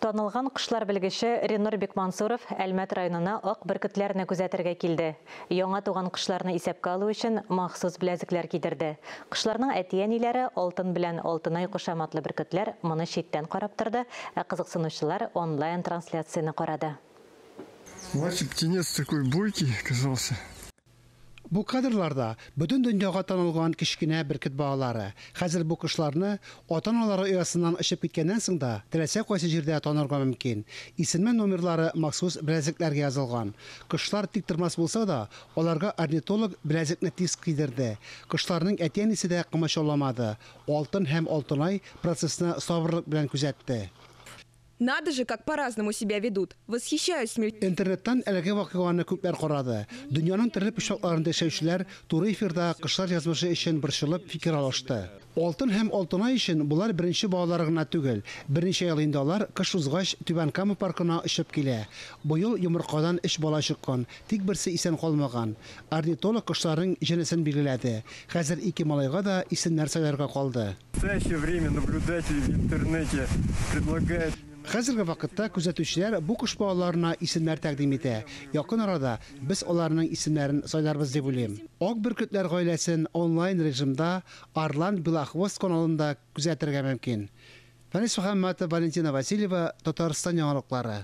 Танылган кошлар белгече Ринур Бекмансуров Әлмәт районына ак бөркетләрне күзәтергә килде. Яңа туган кошларны исәпкә алу өчен махсус беләзекләр кидерде. Кошларның әти-әниләре Алтын белән Алтынай кушаматлы бөркетләр моны читтән карап торды, ә кызыксынучылар онлайн-трансляцияне карады. Мальчик птенец такой бойкий оказался. Бу кадрларда бөтен дөньяга танылган кечкенә бөркет балалары. Хәзер бу кошларны ата-аналары оясыннан очып киткәннән соң да теләсә кайсы җирдә танырга мөмкин. Исеме, номерлары махсус беләзекләргә язылган. Кошлар тиктормас булса да, аларга орнитолог беләзекне тиз кидерде. Кошларның әти-әнисе дә комачауламады. Алтын һәм Алтынай процессны сабырлык белән күзәтте. Надо же, как по-разному себя ведут. Восхищаюсь. Интернеттан әлеге вакыйганы күпләр карады. Дөньяның төрле почмакларында яшәүчеләр туры эфирда кошлар язмышы өчен борчылып фикер алышты. Алтын һәм Алтынай өчен болар беренче балалары гына түгел. Берничә ел инде алар кыш узгач Түбән Кама паркына очып килә. Быел йомыркадан өч бала чыккан, тик берсе исән калмаган. Орнитолог кошларның җенесен билгеләде. Хәзер ике малайга да исемнәр сайларга калды. В настоящее время наблюдатели в интернете предлагают. Хәзерге вакытта күзәтүчеләр бу кош балаларына исемнәр тәкъдим итә. Якын арада без аларның исемнәрен сайларбыз дип уйлыйм. Ак бөркетләр гаиләсен онлайн режимда Арлан Белохвост каналында күзәтергә мөмкин. Фәнис Мөхәммәтов, Валентина Васильева, Татарстан яңалыклары.